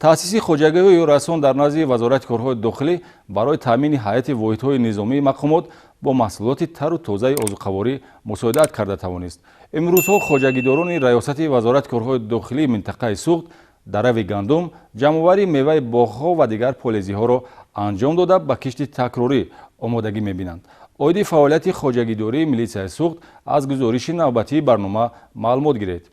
Таъсиси хоҷагиҳои ёрирасон дар назди Вазорати корҳои дохилӣ барои таъмини ҳайати воҳидҳои низомии мақомот бо маҳсулоти тару тозаи озуқаворӣ мусоидат карда тавонист. Имрӯзҳо хоҷагидорони раёсати Вазорати корҳои дохилии минтақаи Суғд дарави гандум, ҷамъоварии меваи боғҳо ва дигар полезиҳоро анҷом дода, ба кишти такрорӣ омодагӣ мебинанд. Оиди фаъолияти хоҷагидории милитсияи Суғд аз гузориши навбатии барнома маълумот гиред.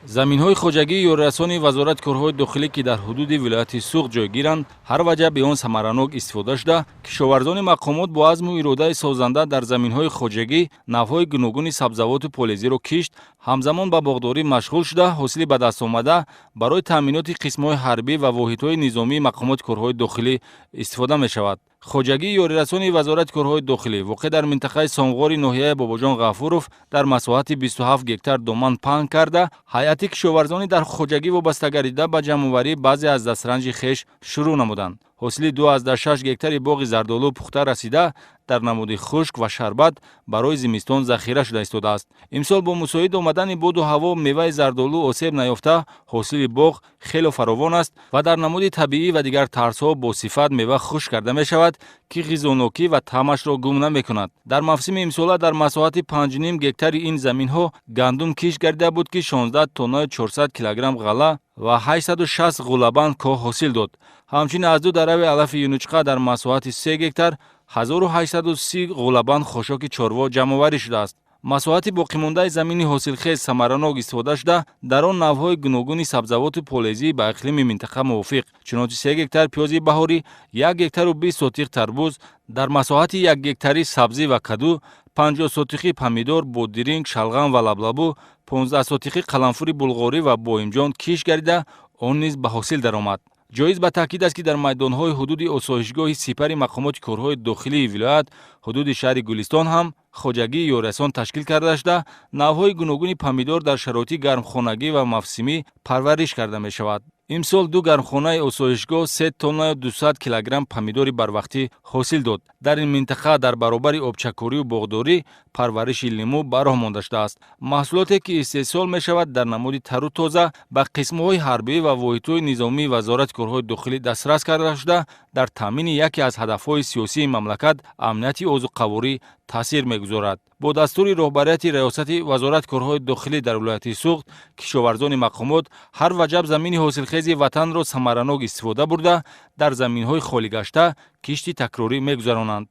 Заминҳои хоҷагии ёрирасони Вазорати корҳои дохилӣ, ки дар ҳудуди вилояти Суғд ҷойгиранд, ҳар ваҷаби он самаранок истифода шуда, кишоварзони мақомот бо азму иродаи созанда дар заминҳои хоҷагӣ навъҳои гуногуни сабзавоту полезиро кишт, ҳамзамон ба боғдорӣ машғул шуда, ҳосили ба даст омада барои таъминоти қисмҳои ҳарбӣ ва воҳидҳои низомии мақомоти корҳои дохилӣ истифода мешавад. Хоҷагии ёрирасони Вазорати корҳои дохилӣ, воқеъ дар минтақаи Сонгғори ноҳияи Бобоҷон Ғафуров, дар масоҳати 27 гектар доман паҳн карда, ҳайати кишоварзони дар хоҷагӣ вобаста гардида ба ҷамъоварии баъзе аз дастранҷи хеш шурӯъ намуданд. Ҳосили 2,6 гектари боғи зардолу пухта расида, дар намуди хушк ва шарбат барои зимистон захира шуда истодааст. Имсол бо мусоид омадани боду ҳаво меваи зардолу осеб наёфта, ҳосили боғ хело фаровон аст ва дар намуди табиӣ ва дигар тарзҳо бо сифат мева хушк карда мешавад, ки ғизонокӣ ва таъмашро гум намекунад. Дар мавсими имсола дар масоҳати 5,5 гектари ин заминҳо гандум кишт гардида буд, ки 16 тоннаю 400 килограмм ғалла ва 860 ғуллабанд коҳ ҳосил дод. Ҳамчунин аз ду дарави алафи юнучқа дар масоҳати 3 гектар 1830 ғуллабанд хошоки чорво ҷамъоварӣ шудааст. Масоҳати боқимондаи замини ҳосилхез самаранок истифода шуда, дар он навъҳои гуногуни сабзавоту полезӣ ба иқлими минтақа мувофиқ, чунончи 3 гектар пиёзи баҳорӣ, 1 гектару 20 сотиқ тарбуз, дар масоҳати 1 гектарӣ сабзӣ ва каду, 50 сотиқи помидор, бодиринг, шалғам ва лаблабу, 15 сотиқи қаламфури булғорӣ ва боимҷон кишт гардида, он низ ба ҳосил даромад. Ҷоиз ба таъкид аст, ки дар майдонҳои ҳудуди осоишгоҳи сипари мақомоти корҳои дохилии вилоят, ҳудуди шаҳри Гулистон ҳам хоҷагии ёрирасон ташкил карда шуда, навъҳои гуногуни помидор дар шароити гармхонагӣ ва мавсимӣ парвариш карда мешавад. Имсол ду гармхонаи осоишгоҳ 3 тоннаю 200 килограмм помидори барвақтӣ ҳосил дод. Дар ин минтақа дар баробари обчакорию боғдорӣ парвариши лимӯ ба роҳ монда шудааст. Маҳсулоте, ки истеҳсол мешавад, дар намуди тару тоза ба қисмҳои ҳарбӣ ва воҳидҳои низомии Вазорати корҳои дохилӣ дастрас карда шуда, дар таъмини яке аз ҳадафҳои сиёсии мамлакат, амнияти озуқаворӣ, таъсир мегузорад. Бо дастури роҳбарияти раёсати Вазорати корҳои дохилӣ дар вилояти Суғд, кишоварзони мақомот ҳар ваҷаб замини ҳосилхези ватанро самаранок истифода бурда, дар заминҳои холигашта кишти такрорӣ мегузаронанд.